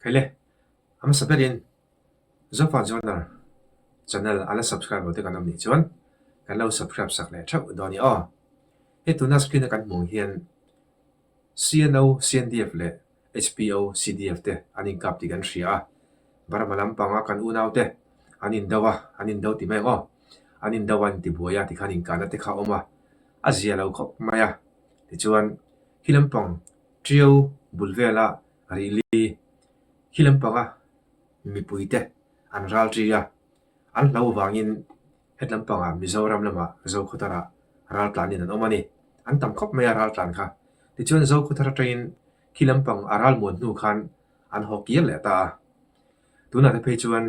Khaile, a hmasa berin Zofa Journal channel a la subscribe lo te kan awm nih chuan kan lo subscribe sak leh theuh dawn i aw. Hei tuna screen a kan hmuh ang hian CNO, CNDF leh HPO, CDF te an inkap tih kan hria a. Burma lampanga kan unau te an indo a, an indo ti mai ang aw. An indo a, an intibuai a tikhan inkahna te kha a awm a, a zia lo khawp mai a. Tichuan khi lampang Ṭiau bul vela rihli khi lampanga mipuite an ral ṭi a, an hlo vangin het lampangah Mizoram lamah Zokhawthara raltlanin an awm a ni. An tam khawp mai a raltlan kha. Tichuan Zokhawthar atangin khi lampang a ralmuan hnu khan an haw kir leh ta a. Tunah te phei chuan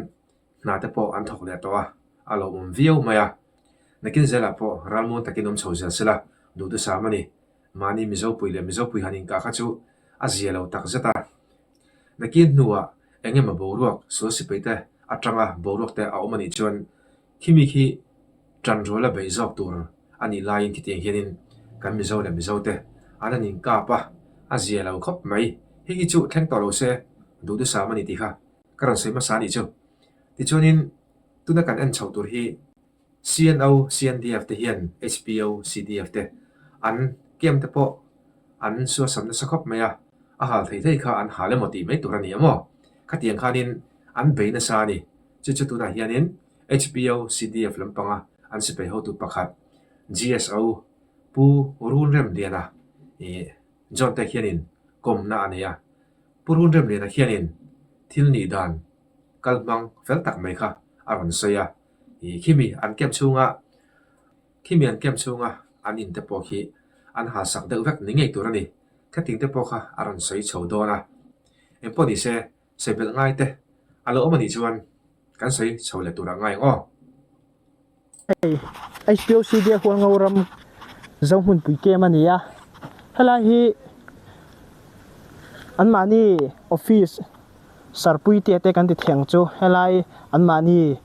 hna te pawh an thawk leh tawh a, a lo awm viau mai a. Nakin zelah pawh ralmuan takin awm chho zel sela duhthusam a ni. Mahni Mizopui leh Mizopui han inkah kha chu a zia lo tak zet a. Nakin hnuah eng emaw boruak sual sipai te atanga boruak te a awm a nih chuan khimi khi tan rual a beih zawk tur a nih laiin khitiang hianin kan Mizo leh Mizo te an han inkap a, a zia lo khawp mai. Hei hi chu thleng tawh lo se duhthusam a ni tih kha ka rawn sawi hmasa a nih chu. Tichuanin tuna kan en chhoh tur hi CNO, CNDF te hian HPO, CDF te an camp te pawh an suasam nasa khawp mai a, a hal thei thei kha an hal emaw tih mai tur a ni emaw? Khatiang khanin an bei nasa a ni. Chu chu tunah hianin HPO, CDF lampanga an sipai hotu pakhat GSO Pu Runremliana ih John te hianin kawmna a nei a. Pu Runremliana hianin thil nih dan kalhmang fel tak mai kha a rawn sawi a. Ih khimi an camp chhunga khimi an camp chhunga an in te pawh khi an hal sak deuh vek ni ngei tur a ni. Khating te pawh kha a rawn sawi chho dawn a. Engpawh ni se sawi belh ngai te a lo awm a nih chuan kan sawi chho leh turah ngai ang aw. Hei HPOCD a Hualngo ram Zohmunpui camp a ni a, helai hi anmahni office Sarpui te te kan ti theng chu helai anmahni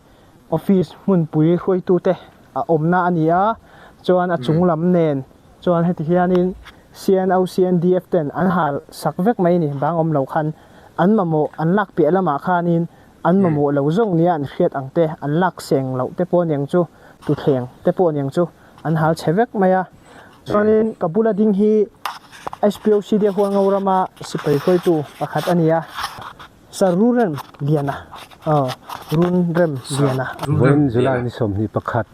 office hmunpui hruaitute a awmna a ni a, chuan a chung lam nen chuan heti hianin CNO CNDF ten an hal sak vek mai a ni bang awm lo khan an mamawh an lak piah lamah khanin an mamawh lo zawng nia an hriat ang te an lak seng loh te pawh aniang chu tuthleng te pawh aniang chu an hal chhe vek mai a chuanin ka bula ding hi SPOCD Hualngo rama sipai hruaitu pakhat a ni a Sir Rurem Liana aw Runrem Liana. Vawiin July ni 21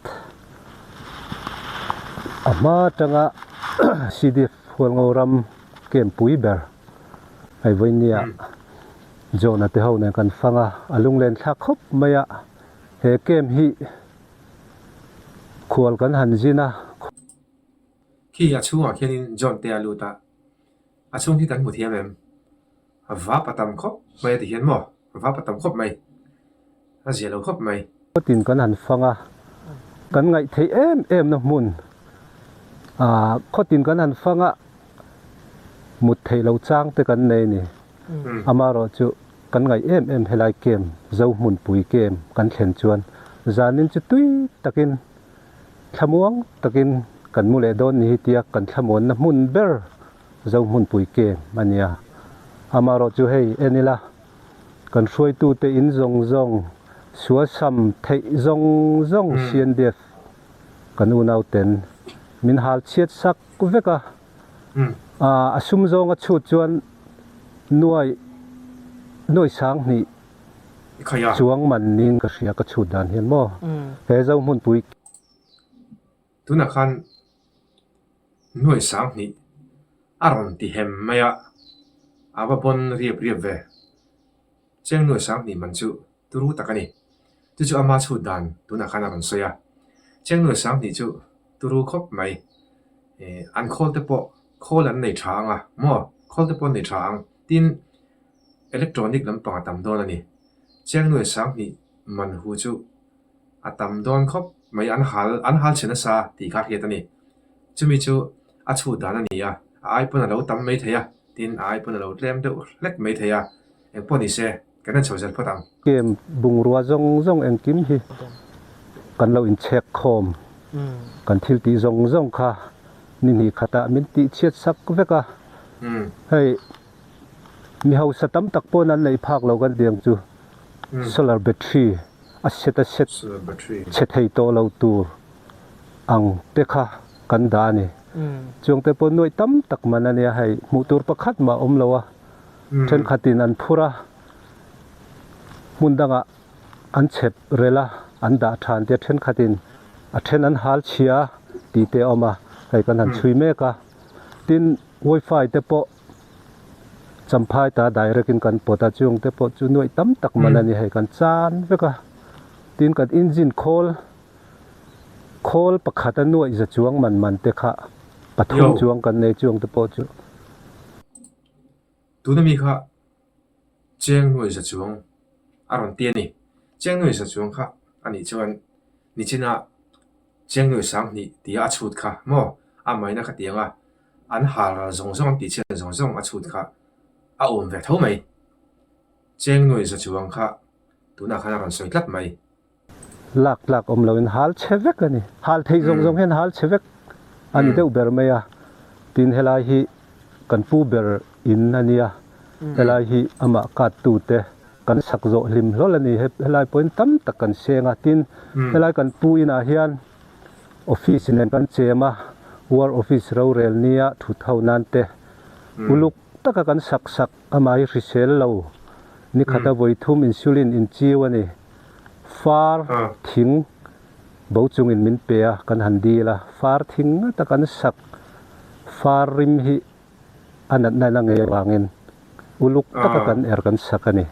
a hma atanga CDF Hualngo ram camp pui ber hei vawiin nia John-a te ho nen kan fang a, a lunglen thlak khawp mai a, he camp hi khual kan han zin a. Khi a chhungah khianin John te a lut a, a chhung hi kan hmu thiam em? Vap a tam khawp mai a ti hian maw? Vap a tam khawp mai, a zia lo khawp mai. Kawtin kan han fang a, kan ngaih theih em em na hmun ah khawtin kan han fang a, mut theih lo chang te kan nei a ni. Amaherawh chu kan ngaih em em helai camp Zohmunpui camp kan thlen chuan zanin chu tui takin Thlamuang takin kan mu leh dawn ni hi tia kan thlamuanna hmun ber zo hmunpui kem a nia. Amaherawh chu hei en ila, kan hruaitute in zawng zawng, sualsam theih zawng zawng CNDF kan unauten min hal chhiat sak vek a. A sum zawnga chhut chuan nuai nuai 2000 Chuang man niin ka hria ka chhut dan hian maw he zo hmunpui. Tunah khan nuai 2000 a rawn ti hem mai a, a va bawn riap riap ve. Cheng nuai 2000 man chu turu tak a ni. Chu chu ama chhut dan tunah khan a rawn sawi a. Cheng nuai 2000 chu turu khawp mai. An khawl te pawh khawl an nei tha ang a maw khawl te pawh an nei tha ang. Tin. Electronic lampang a tam dawn a ni. Chiang nuai 2000 man hu chu a tam dawn khawp mai an hal an hal chhe nasa tih kha hriat a ni. Chumi chu a chhut dan a ni a, a ai pawn a lo tam mai thei a, tin a ai pawn a lo tlem deuh hlek mai thei a, engpawh ni se kan en chho zel phawt ang. Kem bungrua zawng zawng engkim hi kan lo inchhek khawm, kan thil tih zawng zawng kha ni hnih khatah min tih chhiat sak vek a, hei. Mi hausa tam tak pawn an neih phak lo kan ti ang chu. Solar battery a set a set chhe thei tawh lo tur ang te kha kan dah a ni. Chuang te pawh nuaih tam tak man a nia hei hmuh tur pakhat mah a awm lo a, thenkhatin an phur a, hmun dangah an chhep rel a, an dah than tia thenkhatin a then an hal chhia tih te a awm a, hei kan han chhui mek a. Tin, wifi te pawh Champhai ta direct in kan pawt a, chung te pawh chu nuaih tam tak man a ni hei kan chan vek a. Tin, kan engine khawl khawl pakhat a nuaih za chuang man man te kha pathum chuang kan nei chung te pawh chu. Tuna mi kha Cheng nuaih za chuang a rawn ti a ni. Cheng nuaih za chuang kha a nih chuan nichina Cheng nuaih 2000 tia a chhut kha maw a maina kha tiang a, an hal ral zawng zawng an tihchhiat zawng zawng a chhut kha a awm ve tho mai. Cheng nuaih za chuang kha tunah khan a rawn sawi tlat mai. Lak tlak awm loin hal chhe vek a ni. Hal theih zawng zawng hian hal chhe vek a ni deuh ber mai a. Tin helai hi kan pu ber in a nia. Helai hi amah kat tute kan sak zawh hlim hlawl a ni. Helai pawhin tam tak kan seng a. Tin helai kan pu inah hian office nen kan chem a. War office rorel nia thut ho nan te uluk taka kan sak sak amah hi hrisel lo. Ni khata vawi thum insulin inchiu a ni. Far thing bo chungin min pe a, kan han dil a. Far thing ngata kan sak far rim hi a natna in a ngei avangin uluk taka kan er kan sak a ni.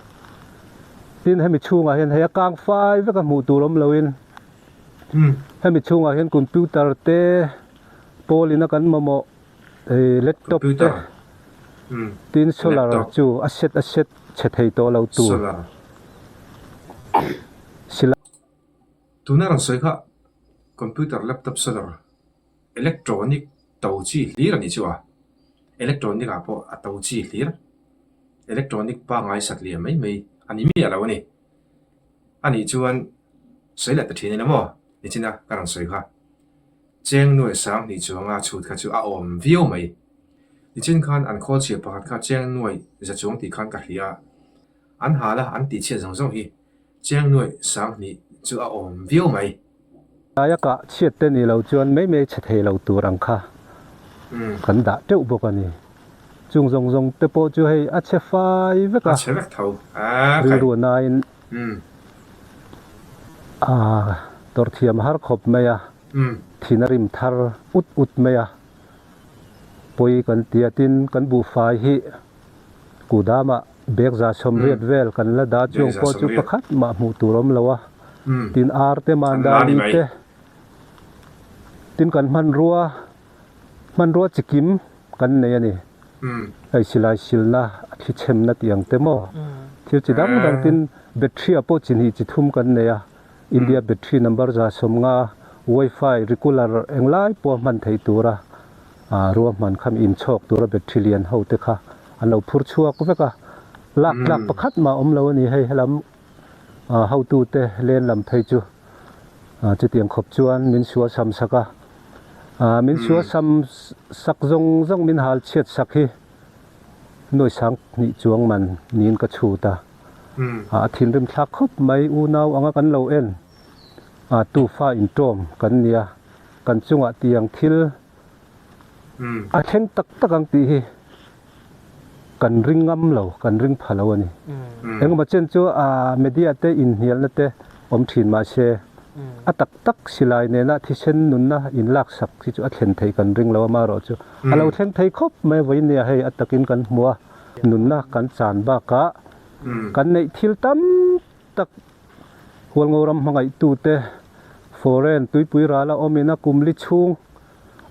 Tin, hemi chhungah hian hei a kang fai vek a hmuh tur awm loin hemi chhungah hian computer te pawl ina kan mamawh laptop te tin solar chu a set a set chhe thei tawh lo tur silai. Tuna rawn sawi kha computer laptop solar electronic to chi hlir a nih chu a, electronic ah pawh a to chi hlir electronic pangngai satliah mai mai a ni miah lo a ni. A nih chuan sawi leh ta thin ila maw nichina ka rawn sawi kha. Cheng nuaih 2000 chuanga chhut kha chu a awm viau mai. Nichin khan an khawl chhia pakhat kha cheng nuaih za chuang tih khan ka hria a, an hal a an tihchhiat zawng zawng hi cheng nuaih 2000 chu a awm viau mai. Aia kah chhiat te ni lo chuan mai mai chhe thei lo tur ang kha kan dah teuh bawk a ni. Chung zawng zawng te pawh chu hei a chhe fai vek a, A chhe vek tho a kai. Rilru nain a tawrhthiam har khawp mai a. Thin a rim thar ut ut mai a, pawi kan ti a, tin kan buhfai hi Kudamah bag 180 vel kan la dah chuang pawh chu pakhat mah hmuh tur awm lo a, tin ar te mandali te, tin kan hmanrua, hmanrua chikim kan nei a ni, hei silai silna a thli chhemna tih ang te maw, thil chi dang dang tin battery ah pawh chi hnih chi thum kan nei a. India battery number 150 wifi regular englai pawh hman theih tura ruahman kha mi inchhawk tura battery lian ho te kha an lo phur chhuak vek a, lak tlak pakhat mah awm lo a ni hei helam hotu te len lam phei chu chutiang khawp chuan min sual sam sak a, min sual sam sak zawng zawng min hal chhiat sak hi nuai 2000 chuang man niin ka chhut a. A thinrim thlak khawp mai unau anga kan lo en a tufa intawm kan nia kan chungah tiang thil a thleng tak tak ang tih hi kan ring ngam lo kan ring pha lo a ni. Engemaw chen chu a media te inhnialna te awm thin mahse a tak tak silai nena thisen nunna inlaksak hi chu a thlen theih kan ring lo amaherawh chu a lo thleng thei khawp mai vawiin hei a takin kan hmu a. Nunna kan chan bakah kan neih thil tam tak Hualngo ram hmangaihtute foreign tuipui rala awmin a kum li chhung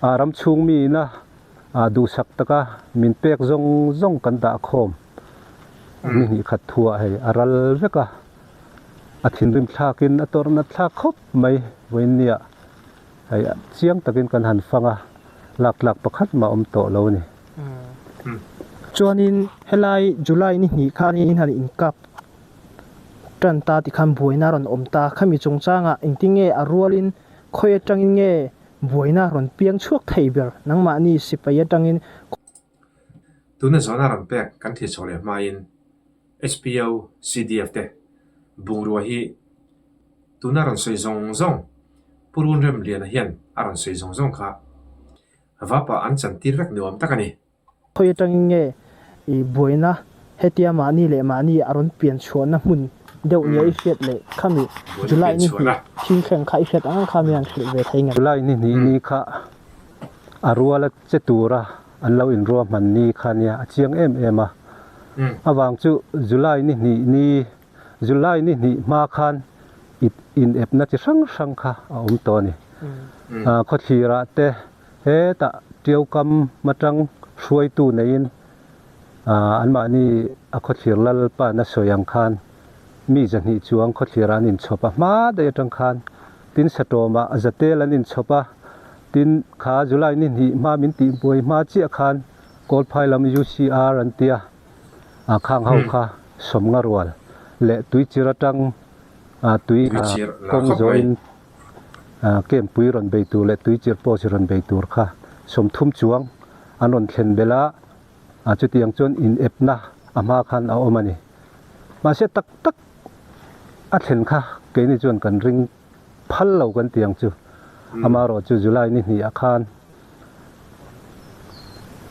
ah ram chhung miin a duhsak taka min pek zawng zawng kan dah khawm ni hnih khat thuah hei a ral vek a, a thinrim thlakin a tawrh nat thlak khawp mai vawiinniah hei chiang takin kan han fang a, lak tlak pakhat mah awm tawh lo a ni. Chuanin helai July ni hnih khan in han inkap tan ta tikhan buaina a rawn awm ta. Khami chungchangah engtin nge a rualin khawi atangin nge buaina rawn piang chhuak thei ber nangmahni sipai atangin. Tuna zawhna rawn pek kan thlir chhoh leh hmain HPO, CDF te bungrua hi tuna rawn sawi zawng zawng Pu Runremliana hian a rawn sawi zawng zawng kha vapa an chantir vek nuam tak a ni. Khawi atangin nge i buaina hetia mahni leh mahni a rawn pian chhuahna hmun deuh nia i hriat leh khami July ni hnih thil thleng kha i hriat ang ang kha mi han hrilh ve thei ngem? July ni hnih ni kha a ruala che tura an lo inruahman ni kha nia a chiang em em a. Avang chu July ni hnih ni July ni hnih hma khan i inepna chi hrang hrang kha a awm tawh a ni. Khawthlirah te Hetah Tiaukam atang hruaitu neiin anmahni a khawthlir Lalpa'n a sawi ang khan mi zahnih chuang khawthlirah an inchhawp a, hma daih atang khan tin Satawmah Zatel an inchhawp a, tin kha July ni hnih hma min tih buai hma chiah khan Kawlphai lam UCR an tia khang ho kha sawmnga rual leh tuichir atang tui kawng zawhin Kempui rawn bei tur leh tuichir post rawn bei tur kha 30 chuang an rawn thlen belh a, chutiang chuan inepna a hma khan a awm a ni. Mahse tak tak a thlen kha keini chuan kan ring phal lo kan ti ang chu. Amaherawh chu July ni hnih ah khan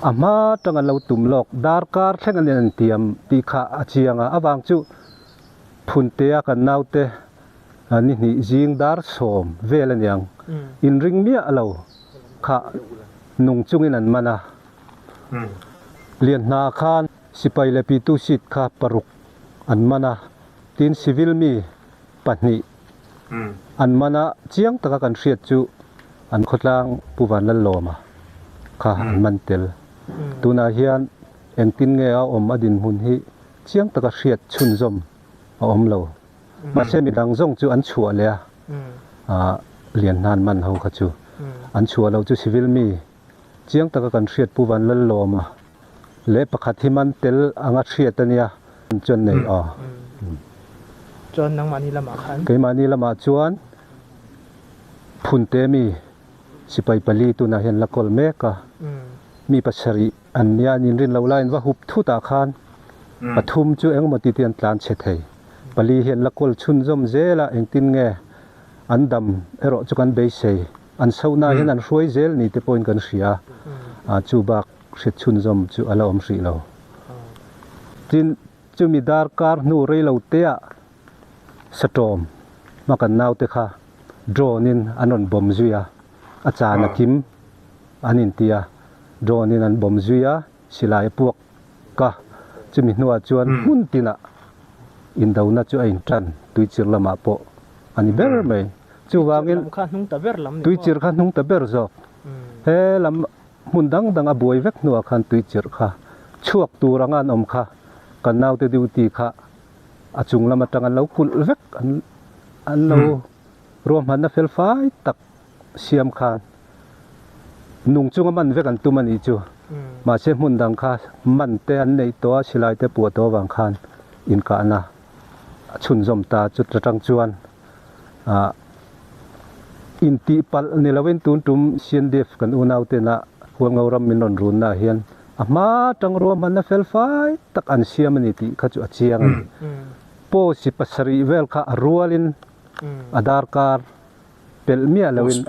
a hma tang an lo tum lawk darkar thleng an intiam tih kha a chiang a, avang chu Phuntea kan naute Ni hnih zing dar 10 vel a niang. Inring miah lo kha nung chungin an man a. Lianhna khan sipai leh pitu seat kha paruk an man a, tin civil mi pahnih an man a, chiang taka kan hriat chu an khawtlang Pu Vanlallawma kha an man tel. Tunah hian engtin nge a awm a dinhmun hi chiang taka hriat chhunzawm a awm lo. Mahse midang zawng chu an chhuah leh a, ah lian hnan man ho kha chu an chhuah loh chu civil mi chiang taka kan hriat Pu Vanlallawma leh pakhat hi man tel anga hriat a nia chuan nei aw. Chuan nangmahni lamah khan? Keimahni lamah chuan Phunte mi sipai pali tunah hian la kawl mek a, mi pasarih An nia an inrin lo laiin va hup thut ah khan pathum chu engemaw ti te an tlan chhe thei. Pali hian la kawl chhunzawm zel a, engtin nge an dam erawh chu kan beisei. An sohna hian an hruai zel ni te pawhin kan hria a, chu bak hriat chhunzawm chu a la awm hrih lo. Tin, chumi darkar hnu rei lo te ah Satawm hma kan naute kha drone in an rawn bawm zui a, a chan a kim an inti a, drone in an bawm zui a, silai a puak ka, chumi hnuah chuan hmun tinah indona chu a intan tuichir lamah pawh a ni ber mai. Chuvangin tuichir kha hnung ta ber zawk, he lam hmun dang dang a buai vek hnuah khan tuichir kha chhuak tur anga an awm kha kan naute duty kha a chung lam atang an lo kulh vek an lo ruahmanna fel fai tak siam khan nung chunga man vek an tum a nih chu. Mahse hmun dang kha man te an neih tawh a, silai te puah tawh avang khan inkahna a chhunzawm ta. Chuta tang chuan ah intih palh ni lovin tun tum CNDF kan unau tena Hualngo ram min rawn runna ah hian a hma tang ruahmanna fel fai tak an siam a ni tih kha chu a chiang a ni. Post pasarih vel kha a rualin a darkar pelh miah loin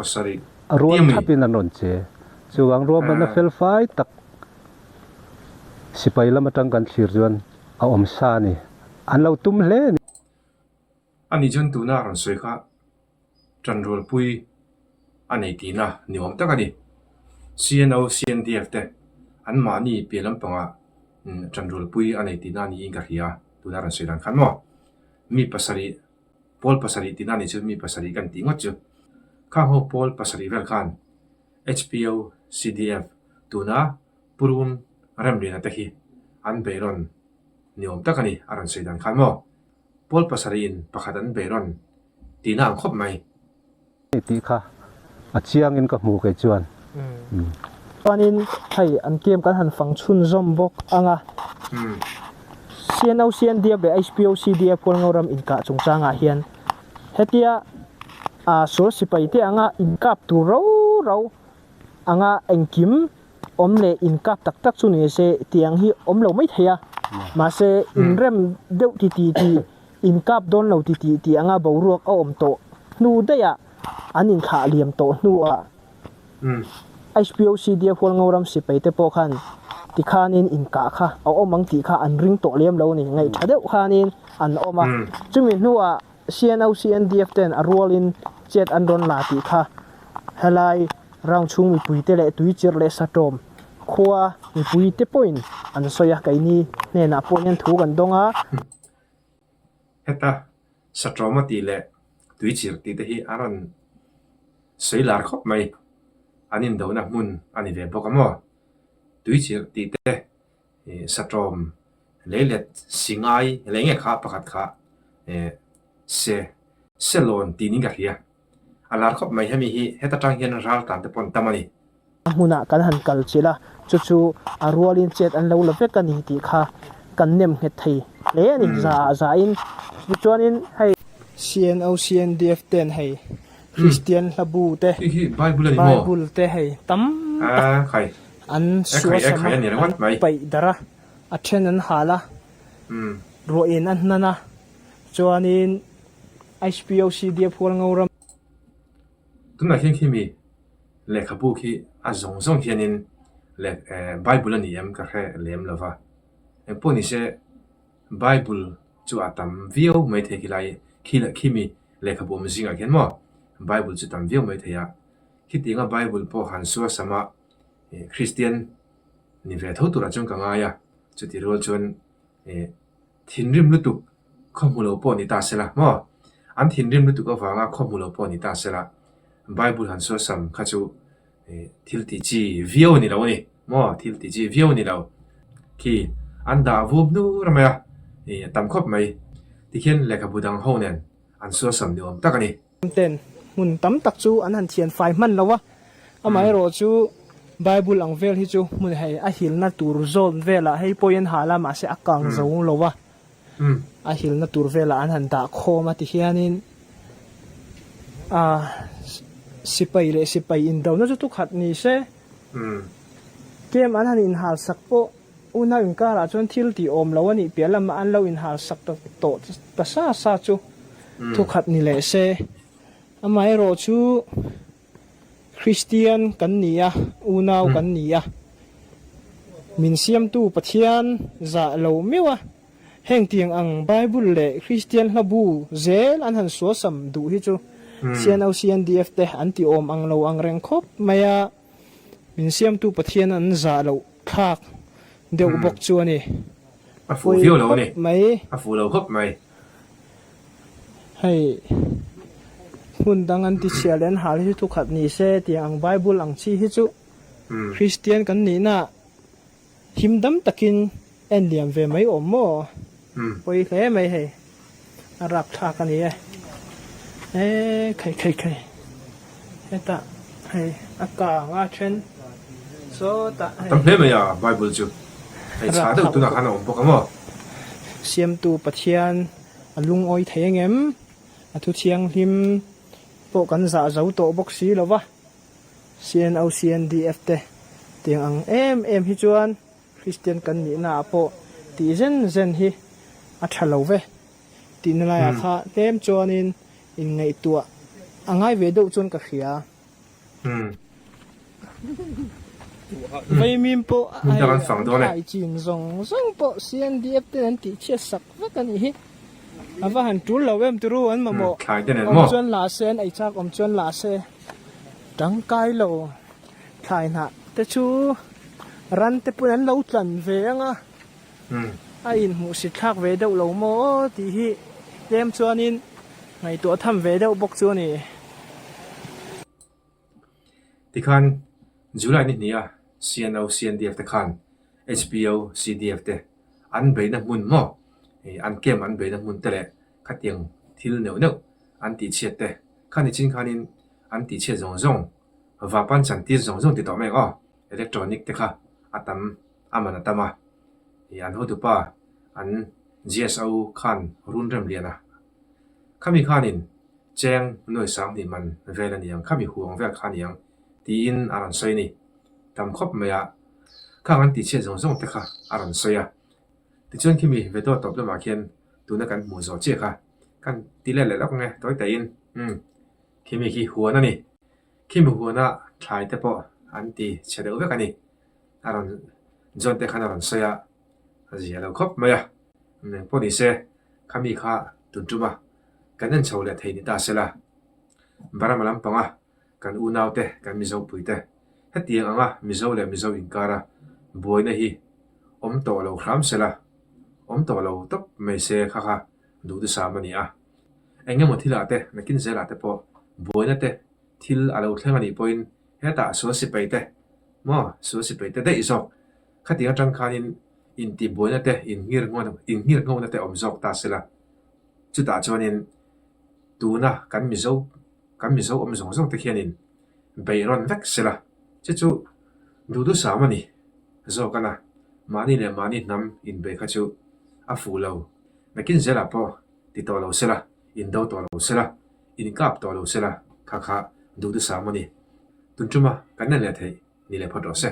a rual thapin an rawn che. Chuvang ruahmanna fel fai tak sipai lam atang kan thlir chuan a awm sa a ni. An lo tum hle a ni. Ani chuan tuna a rawn sawi kha tanrualpui a nei tihna ni awm tak a ni. CNO, CNDF te anmahni piah lampangah tanrualpui a nei tihna niin ka hria tuna a rawn sawi dan khan maw. Mi pasarih Pawl pasarih tihna nih chu mi pasarih kan tih ngawt chu. Khang ho pawl pasarih vel khan HPO, CDF tuna Purun Remliana te khi an beihrawn ni awm tak a ni a rawn sawi dan khan maw. Pawl pasarih in pakhat an beihrawn tihna ang khawp mai. Tih kha a chiangin ka hmu kei chuan. Chuanin hei an camp kan han fang chhunzawm bawk ang a. CNOCNDF leh HPOCDF Hualngo ram inkah chungchangah hian hetia sual sipai te anga inkap tur rau rau anga engkim. awm leh inkap tak tak chu ni se tiang hi awm lo mai thei a, mahse inrem deuh ti ti ti inkap dawn lo ti ti ti anga boruak a awm tawh hnu daih ah an inthlah liam tawh hnu ah HPOCD Hualngo ram sipai te pawh khan tikhanin inkah kha a awm ang tih kha an ring tawh lem lo a ni. Ngaih tha deuh khanin an awm a. Chumi hnuah CNO, CNDF ten a rualin chet an rawn la tih kha helai round chhung mipui te leh tuichirh leh satawm khua mipui te pawhin an sawi a, keini hnenah pawh hian thu kan dawng a. Heta satawm a tih leh tuichirh tih te hi a rawn sawi lar khawp mai. An indohna hmun a ni ve bawk a maw? Tuichirh tih te satawm leilet si ngai leh nge kha pakhat kha se se lawn tih niin ka hria. A lar khawp mai hemi hi heta tang hian ral tan te pawh an tam a ni. A hmunah kan han kal chilh a, chu chu a rualin chet an lo la vek a ni tih kha kan nem nghet thei hle a ni za ah za in. Tichuanin hei. CNO CNDF ten hei Kristian hlabu te Bible te hei tam tak an suasam a, an paih darh a, a then an hal a, ruahin a hnan a, chuanin HPOCDF Hualngo ram. Tunah hian khi mi lehkhabu khi a zawng zawng hianin leh Bible a ni em ka hre lem lo va, engpawh ni se Bible chu a tam viau mai thei khilai khi leh khi mi lehkhabu awm zingah khian maw Bible chu tam viau mai thei a, khitianga Bible pawh han suasam a Kristian ni ve tho turah chuan ka ngai a, chutih rual chuan ih thinrim lutuk khaw hmu lo pawh ni ta se la maw? An thinrim lutuk avanga khaw hmu lo pawh ni ta se la Bible han suasam kha chu ih thil ti chi viau a ni lo a ni maw? Thil ti chi viau a ni lo. Khi an dah vup hnur mai a, ih a tam khawp mai. Tikhian lehkhabu dang ho nen an suasam ni awm tak a ni. Ten hmun tam tak chu an han thian fai hman lo a, amaherawh chu Bible ang vel hi chu hmun hei a hilna tur zawn velah hei pawhin an hal a mahse a kang zo lo a, a hilna tur velah an han dah khawm a tihianin ah sipai leh sipai indona chu thukhat ni se kem an han inhal sak pawh unau inkarah chuan thil tih awm lo a nih piah lamah an lo inhal sak ta tawh ta sa sa chu. Thukhat ni leh se. Amaherawh chu Kristian kan ni a, unau kan ni a, min siamtu Pathian zah lo meuh a, heng tiang ang Bible leh Kristian hlabu zel an han suasam duh hi chu CNO CNDF te an ti awm ang lo ang reng khawp mai a, min siamtu Pathian an zah loh thlak deuh bawk chu a ni. A fuh viau lo a ni. A fuh lo khawp mai. Hei hmun dang an ti chhia leh an hal hi chu thukhat ni se tih ang Bible ang chi hi chu Kristian kan nihna him dam takin en liam ve mai awm maw? Pawi hle mai hei a rapthlak a ni e. E khai khai khai hetah hei a kang a then sawtah hei. Tam hle mai a Bible chu. Hei chhah deuh tunah khan a awm bawk a maw? Siamtu Pathian a lungawi thei engem? A thu thianghlim pawh kan zah zo tawh bawk si lo va, CNO, CNDF te tiang ang em em hi chuan Kristian kan nihna ah pawh tih zen zen hi a tha lo ve tihna laiah kha tlem chuanin inngaihtuah a ngai ve deuh chuan ka hria. Vaimim pawh ai chin zawng zawng pawh CNDF ten an tih chhiat sak vek a nih hi. A va han tul lo em turu an mamawh awm chuan la se an ei chak awm chuan la se tangkai lo thlai hnah te chu ran te pawn an lo tlan ve ang a a inhmuhsit thlak ve deuh lo maw aw tih hi tlem chuanin ngaihtuah tham ve deuh bawk chu a ni. Tikhan July ni hnih a CNO, CNDF te khan HPO, CDF te an beihna hmun maw an camp an beihna hmun te leh khatiang thil neuh neuh an tihchhiat te kha nichin khanin an tihchhiat zawng zawng vapan chantir zawng zawng ti tawh mai ang aw electronic te kha a tam a man a tam a ih an hotupa an GSO khan run rem lian a khami khanin cheng nuai sang hnih man vel a ni ang khami huang vel kha a ni ang tiin a rawn sawi a ni tam khawp mai a. Khang an tihchhiat zawng zawng te kha a rawn sawi a. Tichuan khimi video tawp lamah khian tuna kan hmuh zawh chiah kha kan ti let leh lawk ang e tawi tahin umm khimi khi huan a ni. Khimi huana thlai te pawh an ti chhe deuh vek a ni. A rawn John te khan a rawn sawi a, a zia lo khawp mai a. Eng pawh ni se khami kha tun tum a kan en chho leh thei ni ta sela Burma lampanga kan unaute, kan Mizopuite hetiang anga Mizo leh Mizo inkara buaina hi awm tawh lo hram sela, awm tawh lo tawp mai se kha kha duhdusam a ni a. Eng emaw thilah te, nakin zelah te pawh buaina te thil a lo thleng a nih pawhin hetah sual sipai te maw sual sipai te daih zawk khatiang atang khanin intihbuaina te, innghirnghona te awm zawk ta sela. Chutah chuanin tuna kan Mizo kan Mizo awm zawng zawng te khianin beih rawn vek sela che chu duhdusam a ni zawk a na. Mahni leh mahni hnam inbeih kha chu a fuh lo. Nakin zelah pawh ti tawh lo sela, indo tawh lo sela, inkap tawh lo sela kha kha duhdusam a ni. Tun tuma kan en leh theih ni leh phawt rawh se.